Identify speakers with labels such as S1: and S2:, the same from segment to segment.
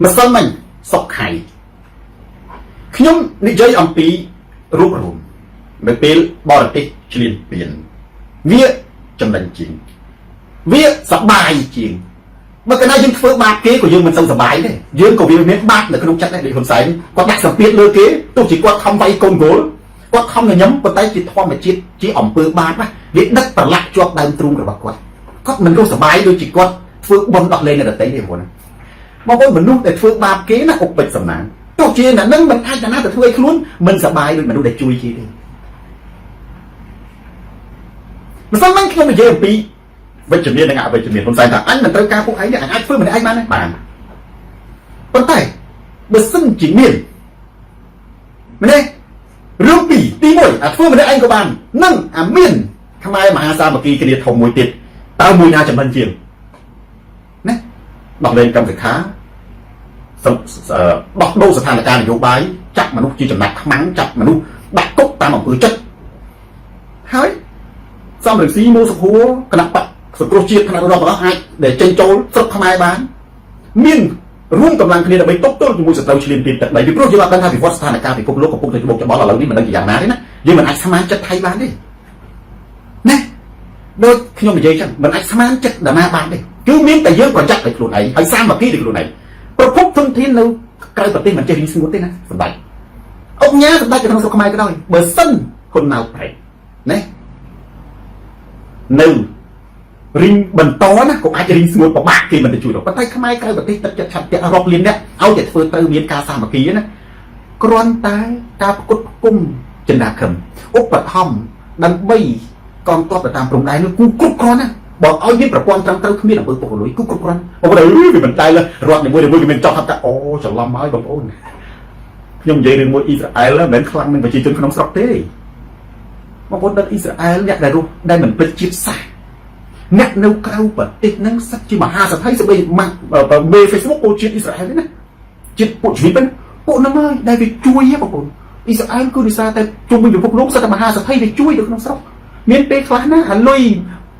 S1: ម្សិលមិញសុកខៃខ្ញុំនិយាយអំពីរូបរួមនៅពេលបរទេសឈ្លានពានវាចំណេញជាងវាសបាយជាងបើកាលណាយើងធ្វើបាបគេក៏យើងមិនសូវសបាយដែរយើងក៏វាមានបាបនៅក្នុងចិត្តដែរដូចហ៊ុនសែនគាត់ដាក់សម្ពាធលើគេទោះជាគាត់ខំវាយកូនគោលគាត់ខំញញឹមប៉ុន្តែជាធម្មជាតិជាអំពើបាបណាវាដឹកប្រឡាក់ជាប់ដើមទ្រូងរបស់គាត់គាត់មិនរស់សបាយដូចជាគាត់ធ្វើបុណ្យដោះលែងនៅដទៃទេបងប្អូនបងប្អូនមនុស្សដែលធ្វើបាបគេណាឧបិចសំណាងទោះជាអ្នកនឹងមិនអាចណាទៅធ្វើឲ្យខ្លួនមិនសបាយដូចមនុស្សដែលជួយគេទេម្សិលមិញខ្ញុំនិយាយអំពីវិជ្ជមាននិងអវិជ្ជមានហ៊ុនសែនថាអញមិនត្រូវការពួកឯងទេអញអាចធ្វើម្នាក់ឯងបានទេបានប៉ុន្តែបើសិនជាមានម្នេះរឿងពីរទី1អាធ្វើម្នាក់ឯងក៏បាននិងអាមានខ្មែរមហាសាមគ្គីគ្នាធំមួយទៀតតើមួយណាចំណេញជាងណាដោះលែងកម្មសិក្ខាដោះដូរស្ថានភាពនយោបាយចាប់មនុស្សជាចំណាក់ខ្មាំងចាប់មនុស្សដាក់គុកតាមអំពើចិត្តហើយសំរងស៊ីមូសុខហួរគណៈបកសង្គ្រោះជាតិគណៈរដ្ឋបាលអាចដែលចេញចូលស្រុកខ្មែរបានមានរួមកម្លាំងគ្នាដើម្បីទប់ទល់ជាមួយសត្រូវឈ្លានពានទឹកដីពីព្រោះយើងអត់ដឹងថាវិវត្តស្ថានភាពពិភពលោកកំពុងតែច្បុកច្បល់ឥឡូវនេះមិនដឹងជាយ៉ាងណាទេណាយើងមិនអាចស្មានចិត្តថៃបានទេណាដូចខ្ញុំនិយាយចឹងមិនអាចស្មានចិត្តដល់ណាបានទេគឺមានតែយើងប្រយ័ត្នតែខ្លួនឯងហើយសាមគ្គីដោយខ្លួនឯងប្រភពធនធាននៅក្រៅប្រទេសមិនចេះរីងស្ងួតទេណាសម្ដេចអង្គញាសម្ដេចនៅក្នុងស្រុកខ្មែរក៏ដោយបើសិនហ៊ុនណៅប្រេកណានៅរីងបន្តណាក៏អាចរីងស្ងួតពិបាកគេមិនទៅជួយដល់ប៉ុន្តែខ្មែរក្រៅប្រទេសទឹកចិត្តឆន្ទៈរាប់លានអ្នកឲ្យតែធ្វើទៅមានការសាមគ្គីណាគ្រាន់តែការផ្គត់ផ្គង់ចិន្តាខឹមឧបត្ថម្ភដើម្បីកងទ័ពទៅតាមព្រំដែននោះគូគ្រប់គ្រាន់ណាបើឲ្យមានប្រព័ន្ធត្រឹមត្រូវគ្មានអំពើពុករលួយគូគ្រប់គ្រាន់បងប្អូនវាមិនតែរដ្ឋនីមួយៗវាមានចោះថាអូច្រឡំហើយបងប្អូនខ្ញុំនិយាយរឿងមួយអ៊ីស្រាអែលមិនមែនខ្លាំងនឹងប្រជាជនក្នុងស្រុកទេបងប្អូនដឹងអ៊ីស្រាអែលអ្នកដែលរស់ដែលមិនពិតជាតិសាសន៍អ្នកនៅក្រៅប្រទេសហ្នឹងសិតជាមហាសទ្ធិស្បីមេ Facebook ពួកជាតិអ៊ីស្រាអែលទេណាជាតិពួកជីវិតហ្នឹងពួកហ្នឹងហើយដែលវាជួយហ៎បងប្អូនអ៊ីស្រាអែលគឺដោយសារតែជុំវិញពិភពលោកសិតតែមហាសទ្ធិវាជួយទៅក្នុងស្រុកមានពេលខ្លះណាអាលុយ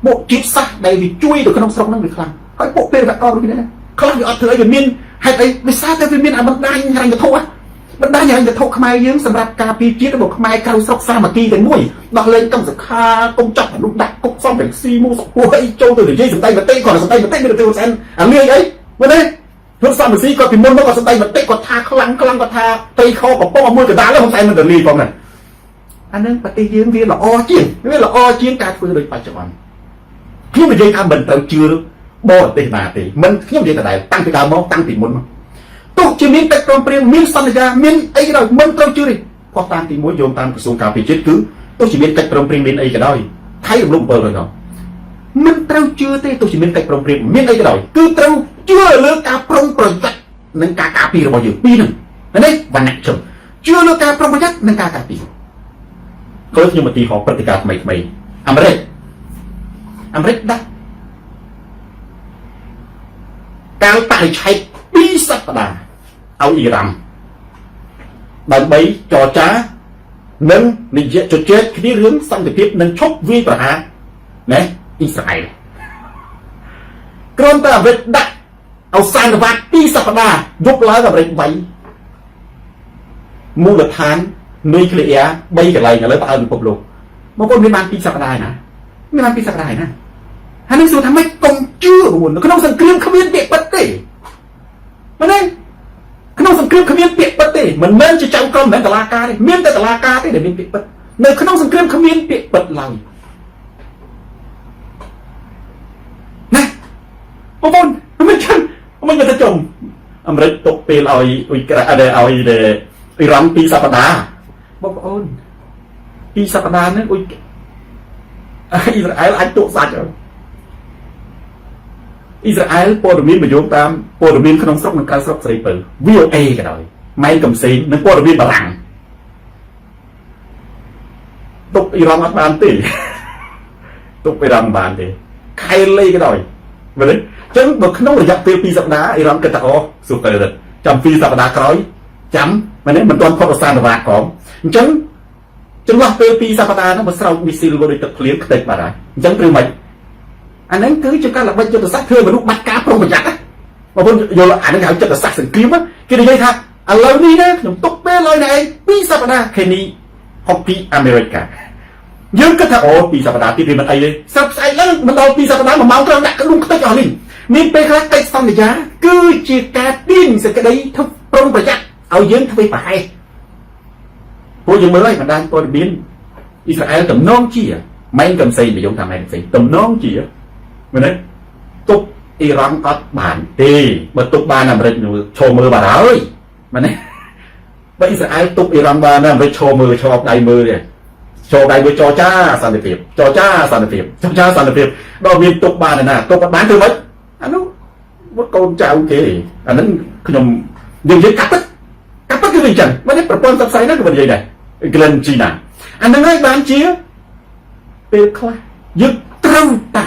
S1: ពួកជាតិសាសន៍ដែលវាជួយទៅក្នុងស្រុកហ្នឹងវាខ្លាំងហើយពួកពេលវកដូចគ្នាណាខ្លះវាអត់ធ្វើអីវាមានហេតុអីវាសារតែវាមានអាបណ្ដាញហិរញ្ញវត្ថុបណ្ដាញហិរញ្ញវត្ថុខ្មែរយើងសម្រាប់ការពារជាតិរបស់ខ្មែរក្រៅស្រុកសាមគ្គីតែមួយដោះលែងកម្មសខាកុំចាប់មនុស្សដាក់គុកសំរងស៊ីមូសុខួរអីចូលទៅនិយាយសម្ដែងមតិគាត់សម្ដែងមតិមានទៅហ៊ុនសែនអាលាយអីមើលទេហ៊ុនសំរងស៊ីគាត់ពីមុនមកគាត់សម្ដែងមតិគាត់ថាខ្លាំងខ្លាំងគាត់ថាត្រីខកំប៉ុងមួយកណ្ដាលហ៊ុនសែនមិនទៅលាយផងណាអានឹងប្រទេសយើងវាល្អជាងវាល្អជាងការធ្វើដូចបច្ចុប្បន្នខ្ញុំនិយាយថាមិនត្រូវជឿបរទេសណាទេមិនខ្ញុំនិយាយដដែលតាំងពីដើមមកតាំងពីមុនមកទោះជាមានកិច្ចព្រមព្រៀងមានសន្យាមានអីក៏ដោយមិនត្រូវជឿទេព្រោះតាមទី1យោងតាមក្រសួងការពារជាតិគឺទោះជាមានកិច្ចព្រមព្រៀងមានអីក៏ដោយថៃរំលោភ700ដងមិនត្រូវជឿទេទោះជាមានកិច្ចព្រមព្រៀងមានអីក៏ដោយគឺត្រូវជឿលើការប្រុងប្រយ័ត្ននិងការការពាររបស់យើងពីរហ្នឹងនេះវណ្ណៈជនជឿលើការប្រុងប្រយ័ត្ននិងការការពារក៏ខ្ញុំឧទាហរណ៍ព្រឹត្តិការណ៍ថ្មីថ្មីអាមេរិកអាមេរិកដាក់កាលបរិច្ឆេទ2សប្តាហ៍ឲ្យអ៊ីរ៉ង់ដើម្បីចរចានិងនិយាយជជែកគ្នារឿងសន្តិភាពនិងឈប់វាយប្រហារណាអ៊ីស្រាអែលគ្រាន់តែអាមេរិកដាក់ឲ្យសានវ៉ាត់2សប្តាហ៍យប់ឡើងអាមេរិកវាយមូលដ្ឋាននុយក្លេអ៊ែរ3កន្លែងឥឡូវផ្អើលពិភពលោកបងប្អូនមានបាន2សប្តាហ៍ណាមានបាន2សប្តាហ៍ណាហើយនឹងសួរថាម៉េចកុំជឿបងប្អូនក្នុងសង្គ្រាមគ្មានពាក្យពិតទេមែនទេក្នុងសង្គ្រាមគ្មានពាក្យពិតទេមិនមែនជាចៅក្រមមិនមែនតឡាការទេមានតែតឡាការទេដែលមានពាក្យពិតនៅក្នុងសង្គ្រាមគ្មានពាក្យពិតឡើយណាបងប្អូនមិនចឹងមិនទៅចុំអាមេរិកទុកពេលឲ្យអ៊ុយក្រែនឲ្យអ៊ីរ៉ង់2សប្តាហ៍បងប្អូន2សប្តាហ៍ហ្នឹងអ៊ុយអ៊ីស្រាអែលអាចទក់សាច់ហើយអ៊ីស្រាអែលព័ត៌មានមកយោងតាមព័ត៌មានក្នុងស្រុកនិងក្រៅស្រុកស្រីពៅ VOA ក៏ដោយម៉ែកំសេងនិងព័ត៌មានបារាំងទុកអ៊ីរ៉ង់អត់បានទេទុកអ៊ីរ៉ង់បានទេខែលេក៏ដោយមើលទេអញ្ចឹងបើក្នុងរយៈពេល2សប្តាហ៍អ៊ីរ៉ង់គិតថាអូសុខទៅចាំ2សប្តាហ៍ក្រោយចាំមែនទេមិនទាន់ផុតអសានវ៉ាកងអញ្ចឹងចន្លោះពេល2សប្តាហ៍ហ្នឹងបើស្រោចមីស៊ីលមកដូចទឹកភ្លៀងខ្ទេចបាត់ហើយអញ្ចឹងព្រឺមិនអាហ្នឹងគឺជាការល្បិចយុទ្ធសាស្ត្រធ្វើមនុស្សបាត់ការប្រុងប្រយ័ត្នណា បងប្អូនយល់អានឹងហៅចិត្តសាស្ត្រសង្គ្រាមគេនិយាយថាឥឡូវនេះណាខ្ញុំទុកពេលឲ្យអ្នកឯង2សប្តាហ៍ខេនីហុកពីអាមេរិកយើងគិតថាអូ2សប្តាហ៍ទៀតវាមិនអីទេស្រាប់ស្អែកឡើងមិនដល់2សប្តាហ៍1ម៉ោងត្រូវដាក់ក្ដុងខ្ទេចអស់នេះមានពេលខ្លះកិច្ចសន្យាគឺជាការទាញសេចក្តីធ្វើប្រុងប្រយ័ត្នឲ្យយើងធ្វើប្រហែសពួកយើងមើលហើយបណ្ដាញព័ត៌មានអ៊ីស្រាអែលតំណងជាម៉ែនកំសីនិយមថាម៉ែនកំសីតំណងជាមែនទេទប់អ៊ីរ៉ង់អត់បានទេបើទប់បានអាមេរិកឈរមើលបាត់ហើយមែនទេបើអ៊ីស្រាអែលទប់អ៊ីរ៉ង់បានអាមេរិកឈរមើលឈរដៃមើលទេចូលដៃមួយចរចាសន្តិភាពចរចាសន្តិភាពចរចាសន្តិភាពដល់មានទុកបានណាទុកអត់បានធ្វើម៉េចអានោះមកកូនចៅគេអាហ្នឹងខ្ញុំយើងនិយាយកាត់ពិតកាត់ពិតគឺវាអញ្ចឹងមិនទេប្រព័ន្ធផ្សព្វផ្សាយហ្នឹងក៏មិននិយាយដែរ Glenn Gina អាហ្នឹងហើយបានជាពេលខ្លះយើងត្រូវតែ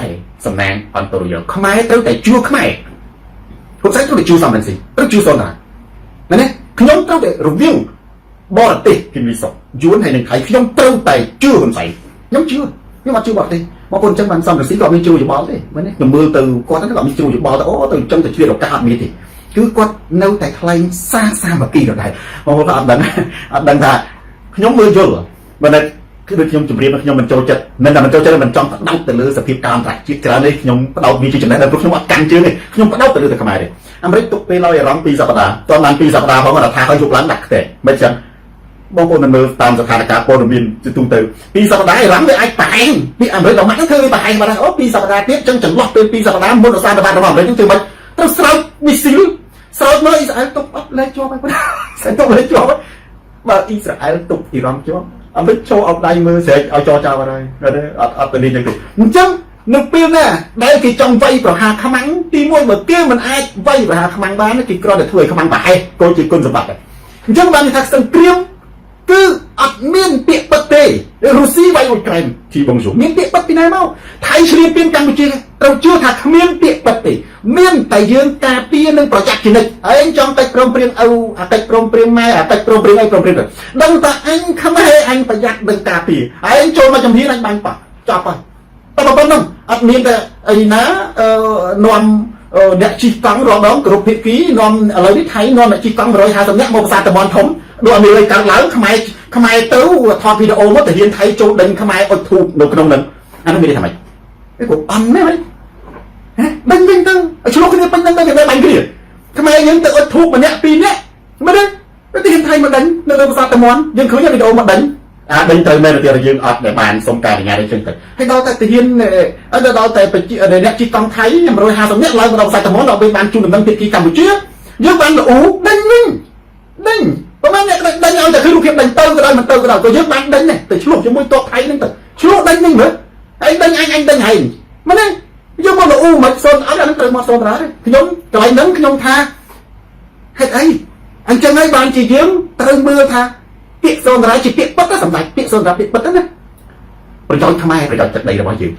S1: សំណាងអន្តរយោខ្មែរត្រូវតែជួខ្មែរហ៊ុនសែនត្រូវតែជួសំរងស៊ីត្រូវជួសុនណាមែនទេខ្ញុំត្រូវតែរវាងបរទេសគីមីសុកយួនហើយនឹងថៃខ្ញុំត្រូវតែជឿហ៊ុនសែនខ្ញុំជឿខ្ញុំអត់ជឿបរទេសបងប្អូនអញ្ចឹងបានសំរងស៊ីក៏មានជ្រូយោបល់ទេមែនទេខ្ញុំមើលទៅគាត់ហ្នឹងក៏មានជ្រូយោបល់ទៅអូទៅអញ្ចឹងទៅជ្រៀតឱកាសអត់មានទេគឺគាត់នៅតែថ្លែងសារសាមគ្គីដដែលបងប្អូនក៏អត់ដឹងអត់ដឹងថាខ្ញុំមើលយល់បើតែគឺដូចខ្ញុំជម្រាបខ្ញុំមិនចូលចិត្តមិនតែមិនចូលចិត្តមិនចង់ផ្ដោតទៅលើសភាពការអន្តរជាតិច្រើនទេខ្ញុំផ្ដោតវាជាចំណេះដល់ព្រោះខ្ញុំអត់កាន់ជើងទេខ្ញុំផ្ដោតទៅលើតែខ្មែរទេអាមេរិកទុកពេលឲ្យអារម្មណ៍2សប្តាហ៍តបាន2សប្តាហ៍ផងគាត់ថាឲ្យយប់ឡើងដាក់ខ្ទេមិនចឹងបងប្អូនមិនមើលតាមស្ថានភាពព័ត៌មានជាទូទៅពីសប្តាហ៍អ៊ីរ៉ង់វាអាចប្រហែងពីអាមេរិកដល់ម៉ាក់ហ្នឹងធ្វើវាប្រហែងបាត់ហើយអូពីសប្តាហ៍ទៀតចឹងចន្លោះពេលពីសប្តាហ៍មុនឧស្សាហ៍របស់អាមេរិកហ្នឹងធ្វើម៉េចត្រូវស្រោចមីស៊ីលស្រោចមើលអ៊ីស្រាអែលទុកអត់លេខជាប់ហើយស្អែកទុកលេខជាប់បើអ៊ីស្រាអែលទុកអ៊ីរ៉ង់ជាប់អាមេរិកចូលអោបដៃមើលស្រែកឲ្យចរចាបាត់ហើយអត់អត់ទៅនេះចឹងទេអញ្ចឹងនៅពេលណាដែលគេចង់វាយប្រហារខ្មាំងទីមួយបើគេមិនអាចវាយប្រហារខ្មាំងបានគេគ្រាន់តែធ្វើឲ្យខ្មាំងប្រហែសក៏ជាគុណសម្បត្តិដែរអញ្ចឹងបានថាសង្គ្រាមគឺអត់មានពាក្យពិតទេរុស្ស៊ីវាយអ៊ុយក្រែនជីបងជុំមានពាក្យពិតពីណាមកថៃឈ្លានពានកម្ពុជាត្រូវជឿថាគ្មានពាក្យពិតទេមានតែយើងការពារនិងប្រយ័ត្នជានិច្ចហើយចង់តិចព្រមព្រៀងឪអាតិចព្រមព្រៀងម៉ែអាតិចព្រមព្រៀងអីព្រមព្រៀងទៅដឹងតែអញខ្មែរអញប្រយ័ត្ននិងការពារហើយចូលមកជំហានអញបាញ់ប៉ះចប់ហើយតែប៉ុណ្្នឹងអត់មានតែអីណានាំអ្នកជិះកង់រដងគ្រប់ភាគីនាំឥឡូវនេះថៃនាំអ្នកជិះកង់150នាក់មកប្រាសាទតំបន់ធំដូចអាមេរិកកើតឡើងខ្មែរខ្មែរទៅថតវីដេអូមកទៅរៀនថៃចូលដេញខ្មែរអុជធូបនៅក្នុងហ្នឹងអានោះមានន័យថាម៉េចអីក៏អន់មែនហ៎ដេញវិញទៅឲ្យឆ្លោះគ្នាពេញហ្នឹងទៅគេបាញ់គ្នាខ្មែរយើងទៅអុជធូបម្នាក់ពីរនាក់មែនទេទៅរៀនថៃមកដេញនៅលើប្រាសាទតំបន់យើងឃើញវីដេអូមកដេញអាដេញទៅមែនទេយើងអត់ដែលបានសុំការអនុញ្ញាតអីចឹងទៅហើយដល់តែទាហានដល់តែប្រជាអ្នកជិះកង់ថៃ150នាក់ឡើងមកដល់ប្រាសាទតំបន់ដល់ពេលបានជូនដំណឹងភាគីកម្ពុជាយើងបានល្អូដេញវិញដេញប្រហែលអ្នកដេញឲ្យតែឃើញរូបភាពដេញទៅក៏ដោយមិនទៅក៏ដោយក៏យើងបានដេញដែរទៅឆ្លោះជាមួយតបថៃហ្នឹងទៅឆ្លោះដេញវិញមើលហើយដេញអញអញដេញហែងមែនទេយកមកល្អូមិនសូនអត់អាហ្នឹងត្រូវមកសូនតាទេខ្ញុំកន្លែងហ្នឹងខ្ញុំថាហេតុអីអញ្ចឹងហើយបានជាយើងត្រូវមើលថាពាក្យសូនតារាជាពាក្យពិតណាសម្ដេចពាក្យសូនតារាពាក្យពិតណាប្រយោជន៍ខ្មែរប្រយោជន៍ទឹកដីរបស់យើ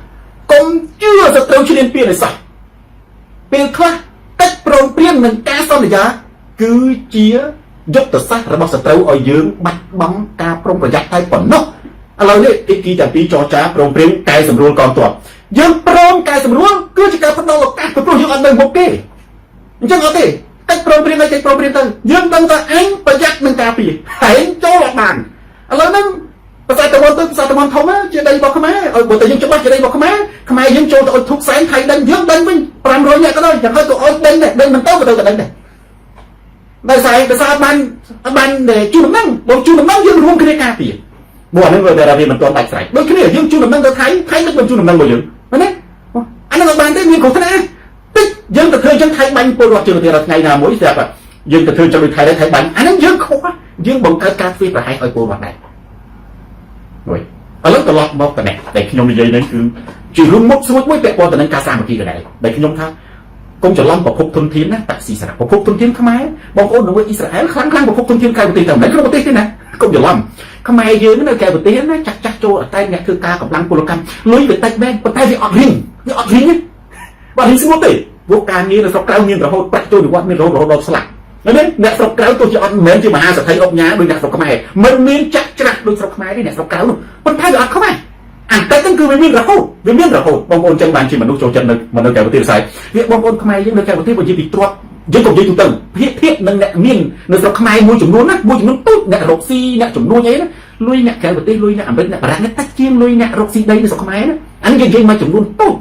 S1: ងកុំជឿសត្រូវឈ្លានពានឲ្យសោះពេលខ្លះកិច្ចព្រមព្រៀងនឹងការសន្យាគឺជាយុទ្ធសាស្ត្ររបស់សត្រូវឲ្យយើងបាត់បង់ការប្រុងប្រយ័ត្នតែប៉ុណ្ណោះឥឡូវនេះភាគីទាំងពីរចរចាព្រមព្រៀងកែសម្រួលកងទ័ពយើងព្រមកែសម្រួលគឺជាការផ្ដល់ឱកាសព្រោះយើងអត់នៅមុខគេអញ្ចឹងអត់ទេកិច្ចព្រមព្រៀងអីកិច្ចព្រមព្រៀងទៅយើងដឹងថាអញប្រយ័ត្ននឹងការពារហើយចូលអត់បានឥឡូវហ្នឹងប្រាសាទតំបន់ទៅប្រាសាទតំបន់ធំជាដីរបស់ខ្មែរឲ្យបើតែយើងច្បាស់ជាដីរបស់ខ្មែរខ្មែរយើងចូលទៅអុជធូបសែនថៃដេញយើងដេញវិញ500នាក់ក៏ដោយយ៉ាងហោចក៏អុជដេញដែរដេញមិនទៅក៏ទៅក៏ដេញដែរដោយសារដោយសារបានបានជូនដំណឹងបងជូនដំណឹងយើងរួមគ្នាការពារព្រោះអានេះវាតែវាមិនទាន់ដាច់ស្រេចដូចគ្នាយើងជូនដំណឹងទៅថៃថៃមិនបានជូនដំណឹងមកយើងមែនទេអានេះអត់បានទេមានគ្រោះថ្នាក់តិចយើងទៅធ្វើអញ្ចឹងថៃបាញ់ពលរដ្ឋជឿទៅថ្ងៃណាមួយស្រាប់យើងទៅធ្វើចឹងដូចថៃដែរថៃបាញ់អានេះយើងខុសយើងបង្កើតការធ្វើប្រហែសឲ្យពលរដ្ឋដែរមួយឥឡូវត្រឡប់មកតនេះដែលខ្ញុំនិយាយហ្នឹងគឺជារឿងមុខស្រួចមួយពាក់ព័ន្ធទៅនឹងការសាមគ្គីកដែរដែលខ្ញុំថាកុំច្រឡំប្រភពធនធានណាតាក់ស៊ីសារៈប្រភពធនធានខ្មែរបងប្អូននៅអ៊ីស្រាអែលខ្លាំងខ្លាំងប្រភពធនធានក្រៅប្រទេសតែមិនក្នុងប្រទេសទេណាកុំច្រឡំខ្មែរយើងនៅក្រៅប្រទេសណាចាស់ចាស់ចូលអតែអ្នកធ្វើការកម្លាំងពលកម្មលុយវាតិចមែនប៉ុន្តែវាអត់រៀងវាអត់រៀងបើរៀងស្ងួតទេព្រោះការងារនៅស្រុកក្រៅមានរហូតប្រាក់ចូលនិវត្តន៍មានរហូតរហូតដល់ស្លាប់នេះអ្នកស្រុកក្រៅទោះជាអត់មិនមែនជាមហាសេដ្ឋីអុកញ៉ាដូចអ្នកស្រុកខ្មែរមិនមានចាក់ច្រាស់ដូចស្រុកខ្មែរទេអ្នកស្រុកក្រៅនោះប៉ុន្តែវាអត់ខ្មែរអាតិចហ្នឹងគឺវាមានរហូតវាមានរហូតបងប្អូនចឹងបានជាមនុស្សចូលចិត្តនៅមនុស្សក្រៅប្រទេសផ្សាយវាបងប្អូនខ្មែរយើងនៅក្រៅប្រទេសបើនិយាយពីទ្រព្យ យើងក៏និយាយទូទៅភាពធៀបនឹងអ្នកមាននៅស្រុកខ្មែរមួយចំនួនណាមួយចំនួនទូចអ្នករកស៊ីអ្នកចំនួនអីណាលុយអ្នកក្រៅប្រទេសលុយអ្នកអាមេរិកអ្នកបារាំងតិចជាងលុយអ្នករកស៊ីដីនៅស្រុកខ្មែរណាអានេះយើងនិយាយមួយចំនួនទូច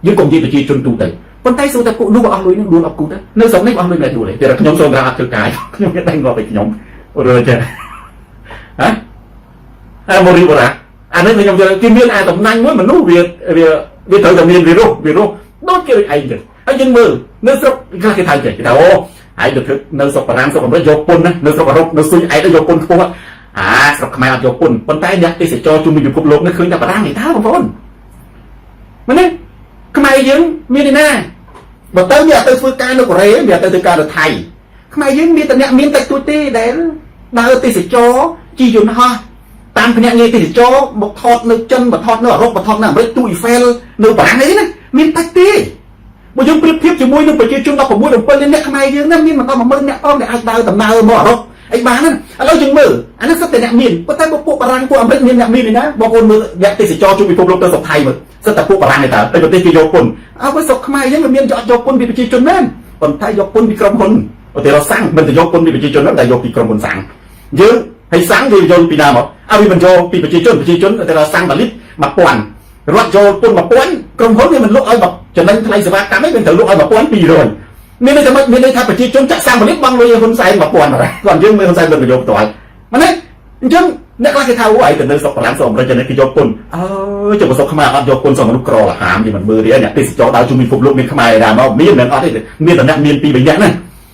S1: យើងក៏និយាយប្រជាជនទូទៅប៉ុន្តែសួរតែពួកនោះក៏អស់លុយនឹងដួលអត់គូទៅនៅស្រុកនេះអស់លុយមិនដួលទេតែខ្ញុំសូមថាអត់ធ្វើកាយខ្ញុំមានតែងាប់ឲ្យខ្ញុំរើចេះហ៎អាមូរីបរ៉ាអានេះខ្ញុំយល់គេមានអាតំណាញ់មួយមនុស្សវាវាវាត្រូវតែមានវារស់វារស់ដូចគេដូចឯងចឹងហើយយើងមើលនៅស្រុកខ្លះគេថាចេះគេថាអូឯងទៅធ្វើនៅស្រុកបារាំងស្រុកអាមេរិកយកពន្ធណានៅស្រុកអឺរ៉ុបនៅស៊ុយឯងទៅយកពន្ធខ្ពស់អាស្រុកខ្មែរអត់យកពន្ធប៉ុន្តែអ្នកទេសចរជុំវិញពិភពលោកនេះឃើញតែបារាំងនេះតើបងប្អូនមែនទេខ្មែរយើងមានឯណាបើទៅវាអត់ទៅធ្វើការនៅកូរ៉េវាអត់ទៅធ្វើការនៅថៃខ្មែរយើងមានតែអ្នកមានតិចតួចទេដែលដើរទេសចរជិះយន្តហោះតាមភ្នាក់ងារទេសចរមកថតនៅចិនមកថតនៅអឺរ៉ុបមកថតនៅអាមេរិកទូអ៊ីហ្វែលនៅបារាំងអីណាមានតិចទេបើយើងប្រៀបធៀបជាមួយនឹងប្រជាជន16 7លានអ្នកខ្មែរយើងណាមានមិនដល់10000អ្នកផងដែលអាចដើរដំណើរមកអឺរ៉ុបអីបានណាឥឡូវយើងមើលអានេះសុទ្ធតែអ្នកមានប៉ុន្តែបើពួកបារាំងពួកអាមេរិកមានអ្នកមានឯណាបងប្អូនមើលអ្នកទេសចរជុំពិភពលោកទៅស្រុកថៃមើលសុទ្ធតែពួកបារាំងឯតើតែប្រទេសគេយកពន្ធអើបើស្រុកខ្មែរយើងវាមានយកយកពន្ធពីប្រជាជនមែនប៉ុន្តែយកពន្ធពីក្រុមហ៊ុនឧទាហរណ៍សាំងមិនទៅយកពន្ធពីប្រជាជនតែយកពីក្រុមហ៊ុនសាំងយើងហើយសាំងវាយកពីណាមកអើវាមិនយកពីប្រជាជនប្រជាជនឧទាហរណ៍សាំង1លីត្រ1000រត់យកពន្ធ1000ក្រុមហ៊ុនវាមិនលក់ឲ្យចំណេញថ្លៃសេវាកម្មឯងវាត្រូវលក់ឲ្យ1200មានន័យថាម៉េចមានន័យថាប្រជាជនចាក់សាំង1លីត្របង់លុយឲ្យហ៊ុនសែន1000បាទគាត់យើងមើលហ៊ុនសែនមិនយកផ្ទាល់មែនទេអញ្ចឹងអ្នកខ្លះគេថាអូឯងទៅនៅស្រុកបារាំងស្រុកអាមេរិកនេះគេយកពន្ធអើចុះបើស្រុកខ្មែរអត់យកពន្ធស្រុកមនុស្សក្រលហាមគេមិនមើលទេអ្នកទេសចរដើរជុំវិញពិភពលោកមានខ្មែរណាមកមានមិនអត់ទេមានតែអ្នកមានពីរបីនាក់ណា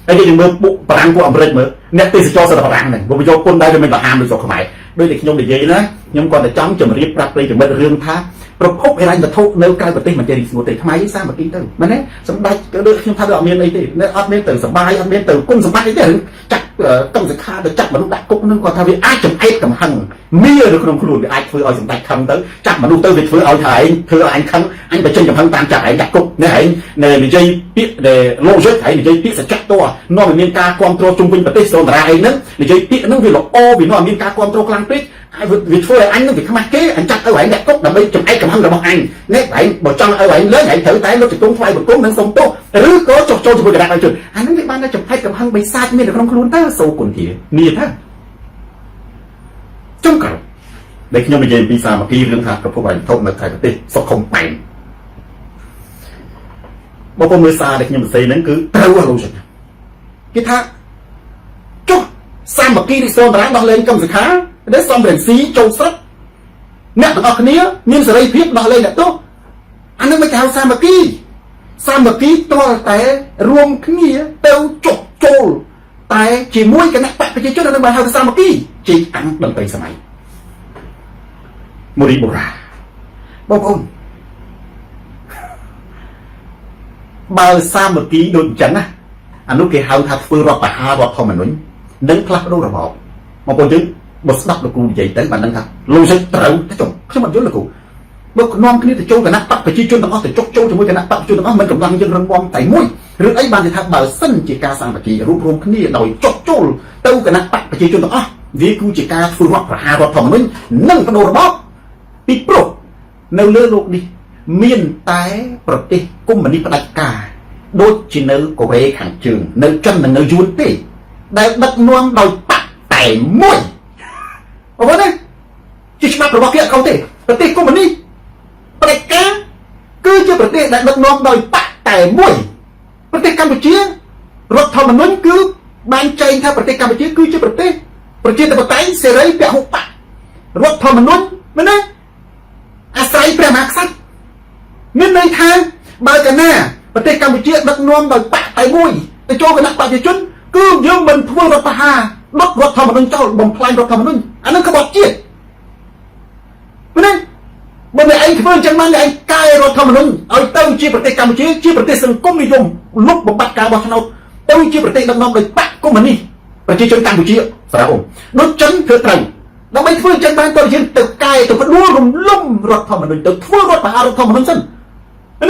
S1: ហើយគេយើងមើលពួកបារាំងពួកអាមេរិកមើលអ្នកទេសចរសិតតែបារាំងហ្នឹងបើយកពន្ធដែរវាមិនលហាមដូចស្រុកខ្មែរដូចតែខ្ញុំនិយាយណាខ្ញុំគាត់តែចង់ជម្រាបប្រាប់ប្រិយមិត្តរឿងថាប្រភពហិរញ្ញវត្ថុនៅក្រៅប្រទេសមិនចេះរីកស្ងួតទេខ្មែរយើងសាមគ្គីទៅមែនទេសម្ដេចក៏ដូចខ្ញុំថាវាអត់មានអីទេអត់មានទៅសបាយអត់មានទៅគុណសម្បត្តិអីទេចាក់កម្មសិក្ខាទៅចាក់មនុស្សដាក់គុកនឹងគាត់ថាវាអាចចំអែតកំហឹងមាននៅក្នុងខ្លួនវាអាចធ្វើឲ្យសម្ដេចខឹងទៅចាប់មនុស្សទៅវាធ្វើឲ្យថាឯងធ្វើឲ្យអញខឹងអញបញ្ចេញកំហឹងតាមចាប់ឯងដាក់គុកនេះឯងនិយាយពាក្យដែល logic ឯងនិយាយពាក្យសច្ចធម៌នាំឲ្យមានការគ្រប់គ្រងជុំវិញប្រទេសសូនតារាឯងហ្នឹងនិយាយពាក្យហ្នឹងវាល្អវានាំឲ្យមានការគ្រប់គ្រងខ្លាំងពេកហើយវាធ្វើឲ្យអញនឹងវាខ្មាស់គេអញចាប់ឲ្យឯងដាក់គុកដើម្បីចំអែតកំហឹងរបស់អញនេះឯងបើចង់ឲ្យឯងលេងឯងត្រូវតែលុបជង្គង់ថ្វាយបង្គំនិងសុំទោសឬក៏ចុះចូលជាមួយគណៈប្រជាជនអាហ្នឹងវាបានតែចំអែតកំហឹងបិសាចមាននៅក្នុងខ្លួនតើសូគុណធានេះថាចុងក្រោយដែលខ្ញុំនិយាយពីសាមគ្គីរឿងថាប្រភពហិរញ្ញវត្ថុនៅក្រៅប្រទេសសុខុមបែងបងប្អូនមើលសារដែលខ្ញុំសរសេរហ្នឹងគឺត្រូវហ៎លោកគេថាចុះសាមគ្គីរិសនតារាដោះលែងកម្មសិក្ខាដែលសំរងស៊ីចូលស្រុកអ្នកទាំងអស់គ្នាមានសេរីភាពដោះលែងអ្នកទោសអានឹងមិនគេហៅសាមគ្គីសាមគ្គីទាល់តែរួមគ្នាទៅចុះចូលតែជាមួយគណៈបកប្រជាជននឹងបានហៅថាសាមគ្គីជ័យអង្គតន្ត្រីសម័យមូរីបូរ៉ាបងប្អូនបើសាមគ្គីដូចអញ្ចឹងណាអានោះគេហៅថាធ្វើរដ្ឋប្រហាររដ្ឋធម្មនុញ្ញនិងផ្លាស់ប្ដូររបបបងប្អូនយើងបើស្ដាប់លោកគ្រូនិយាយទៅបានដឹងថា logic ត្រូវតែចុះខ្ញុំអត់យល់លោកគ្រូបើនាំគ្នាទៅចូលគណៈបកប្រជាជនទាំងអស់ទៅចុះចូលជាមួយគណៈបកប្រជាជនទាំងអស់មិនកម្លាំងយើងរឹងមាំតែមួយរឿងអីបានជាថាបើសិនជាការសាមគ្គីរួបរวมគ្នាដោយចុះចូលទៅគណៈបកប្រជាជនទាំងអស់វាគឺជាការធ្វើរដ្ឋប្រហាររដ្ឋធម្មនុញ្ញនិងបដូររបបពីព្រោះនៅលើលោកនេះមានតែប្រទេសកុម្មុយនីសផ្ដាច់ការដូចជានៅកូរ៉េខាងជើងនៅចិននិងនៅយួនទេដែលដឹកនាំដោយបកតែមួយបងប្អូនណាជាច្បាប់របស់គេអត់ខុសទេប្រទេសកុម្មុយនីសផ្ដាច់ការគឺជាប្រទេសដែលដឹកនាំដោយបកតែមួយប្រទេសកម្ពុជារដ្ឋធម្មនុញ្ញគឺបានចែងថាប្រទេសកម្ពុជាគឺជាប្រទេសប្រជាធិបតេយ្យសេរីពហុបករដ្ឋធម្មនុញ្ញមែនទេអាស្រ័យព្រះមហាក្សត្រមានន័យថាបើកាលណាប្រទេសកម្ពុជាដឹកនាំដោយបកតែមួយទៅចូលគណៈប្រជាជនគឺយើងមិនធ្វើរដ្ឋប្រហារដុតរដ្ឋធម្មនុញ្ញចោលបំផ្លាញរដ្ឋធម្មនុញ្ញអានឹងក្បត់ជាតិមែនទេបើអ្នកឯងធ្វើអញ្ចឹងបានអ្នកឯងកែរដ្ឋធម្មនុញ្ញឲ្យទៅជាប្រទេសកម្ពុជាជាប្រទេសសង្គមនិយមលុបបំបាត់ការបោះឆ្នោតទៅជាប្រទេសដឹកនាំដោយបកកុម្មុយនីសប្រជាជនកម្ពុជាសារ៉ាអូដូចចិនធ្វើត្រូវដើម្បីធ្វើអញ្ចឹងបានតើយើងទៅកែទៅផ្ដួលរំលំរដ្ឋធម្មនុញ្ញទៅធ្វើរដ្ឋប្រហាររដ្ឋធម្មនុញ្ញសិន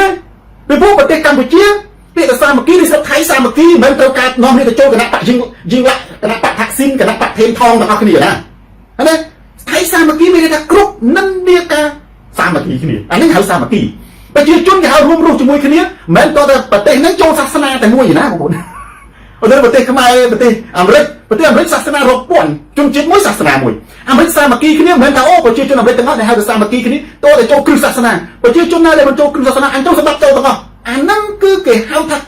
S1: ណាពីព្រោះប្រទេសកម្ពុជាពាក្យសាមគ្គីឬស្រុកថៃសាមគ្គីមិនមែនត្រូវការនាំគ្នាទៅចូលគណៈបកយីងយីងលក្ខគណៈបកថាក់ស៊ីនគណៈបកថេនថងទាំងអស់គ្នាណាណាថៃសាមគ្គីមានន័យថាគ្រប់និន្នាការសាមគ្គីគ្នាអានេះហៅសាមគ្គីប្រជាជនគេហៅរួមរស់ជាមួយគ្នាមិនមែនតតែប្រទេសហ្នឹងចូលសាសនាតែមួយណាបងប្អូន ឧទាហរណ៍ប្រទេសខ្មែរប្រទេសអាមេរិកប្រទេសអាមេរិកសាសនារាប់ពាន់ជនជាតិមួយសាសនាមួយអាមេរិកសាមគ្គីគ្នាមិនមែនថាអូប្រជាជនអាមេរិកទាំងអស់ដែលហៅថាសាមគ្គីគ្នាតើតែចូលគ្រឹះសាសនាប្រជាជនណាដែលមិនចូលគ្រឹះសាសនាអញចូលសម្បត្តិចូលទាំងអស់អាហ្នឹងគឺគេហៅថា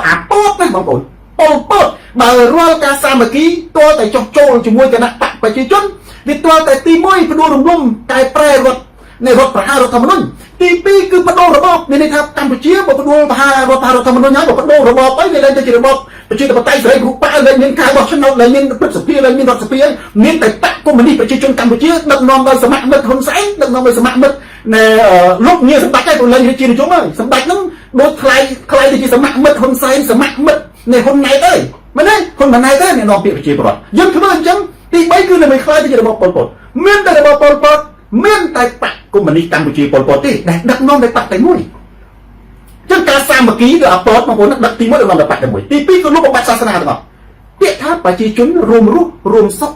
S1: អាពតណាបងប្អូនប៉ុលពតបើរាល់ការសាមគ្គីតើតែចុះចូលជាមួយគណៈបកប្រជាជនវាតើតែទី1ផ្ដួលរំលំកែប្រែរដ្ឋនៃរដ្ឋប្រហាររដ្ឋធម្មនុញ្ញទី2គឺបដូររបបមានន័យថាកម្ពុជាបើបដូរប្រហាររដ្ឋប្រហាររដ្ឋធម្មនុញ្ញហើយបើបដូររបបអីវាលែងទៅជារបបប្រជាធិបតេយ្យសេរីពហុបក្សលែងមានការបោះឆ្នោតលែងមានព្រឹទ្ធសភាលែងមានរដ្ឋសភាមានតែបក្សកុម្មុយនីសប្រជាជនកម្ពុជាដឹកនាំដោយសមមិត្តហ៊ុនសែនដឹកនាំដោយសមមិត្តនៃលោកងារសម្ដេចហើយព្រោះលែងជានិយមហើយសម្ដេចហ្នឹងដូចថ្លៃថ្លៃទៅជាសមមិត្តហ៊ុនសែនសមមិត្តនៃហ៊ុនណែតអើយមែនទេហ៊ុនម៉ាណែតទេអ្នកនាំពាក្យប្រជាពលរដ្ឋយើងធ្វើអញ្ចឹងទី3គឺដើម្បីខ្លាយទៅជារបបប៉ុលពតមានតែរបបប៉ុលពតមានតែបក្សកុម្មុយនីសកម្ពុជាប៉ុលពតទេដែលដឹកនាំដោយបក្សតែមួយចឹងការសាមគ្គីឬអពតបងប្អូនដឹកទី1ដឹកនាំដោយបក្សតែមួយទី2គឺលុបបំបាត់សាសនាទាំងអស់ពាក្យថាប្រជាជនរួមរស់រួមសុខ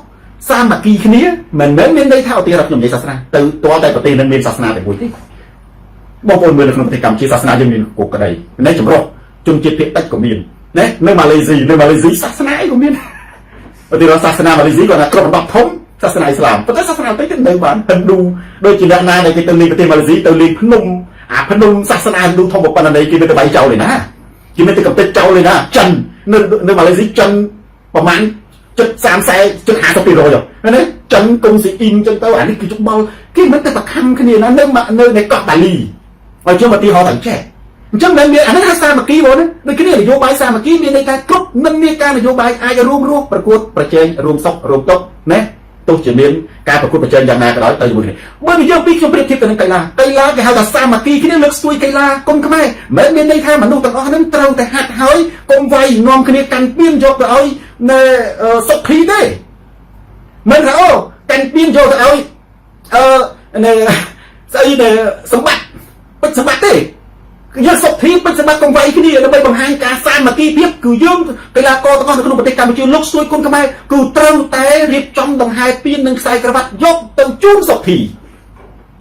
S1: សាមគ្គីគ្នាមិនមែនមានន័យថាឧទាហរណ៍ខ្ញុំនិយាយសាសនាទៅតតែប្រទេសនឹងមានសាសនាតែមួយទេបងប្អូនមើលនៅក្នុងប្រទេសកម្ពុជាសាសនាយើងមានគោកក្តីនេះចម្រុះជនជាតិភាគតិចក៏មានណានៅម៉ាឡេស៊ីនៅម៉ាឡេស៊ីសាសនាអីក៏មានឧទាហរណ៍សាសនាម៉ាឡេស៊ីគាត់ថាគ្រប់ដណ្ដប់ធំសាសនាអ៊ីស្លាមប៉ុន្តែសាសនាតិចទៀតនៅបានហិណ្ឌូដូចជាអ្នកណាដែលគេទៅលេងប្រទេសម៉ាឡេស៊ីទៅលេងភ្នំអាភ្នំសាសនាហិណ្ឌូធំប៉ុណ្ណានេះគេមានទៅបាយចោលទេណាគេមានទៅកំទេចចោលទេណាចិននៅនៅម៉ាឡេស៊ីចិនប្រហែលចិត្ត30 40ចិត្ត50%ហ្នឹងណាចិនកុងស៊ីអ៊ីនចឹងទៅអានេះគឺច្បល់គេមិនទៅប្រខំគ្នាណានៅនៅនៅកោះបាលីឲ្យខ្ញុំឧទាហរណ៍តែចេះអញ្ចឹងមិនមានអានេះហៅសាមគ្គីបងណាដូចគ្នានយោបាយសាមគ្គីមានន័យថាគ្រប់និន្នាការនយោបាយអាចរួមរស់ប្រកួតប្រជែងរួមសុខរួមទុក្ខណាទោះជាមានការប្រកួតប្រជែងយ៉ាងណាក៏ដោយទៅជាមួយគ្នាបើនិយាយពីខ្ញុំប្រៀបធៀបទៅនឹងកីឡាកីឡាគេហៅថាសាមគ្គីគ្នាលើកស្ទួយកីឡាគុំខ្មែរមិនមានន័យថាមនុស្សទាំងអស់ហ្នឹងត្រូវតែហាត់ហើយកុំវាយនាំគ្នាកាន់ពៀនយកទៅឲ្យនៅសុខីទេមិនថាអូកាន់ពៀនយកទៅឲ្យអឺនៅស្អីនៅសម្បត្តិពេជ្រសម្បត្តិទេយើងសុខធីពេជ្រសម្បត្តិកុំវាយគ្នាដើម្បីបង្ហាញការសាមគ្គីភាពគឺយើងកីឡាករទាំងអស់នៅក្នុងប្រទេសកម្ពុជាលោកស្ទួយគុណខ្មែរគឺត្រូវតែរៀបចំដង្ហែពៀននិងខ្សែក្រវ៉ាត់យកទៅជូនសុខធី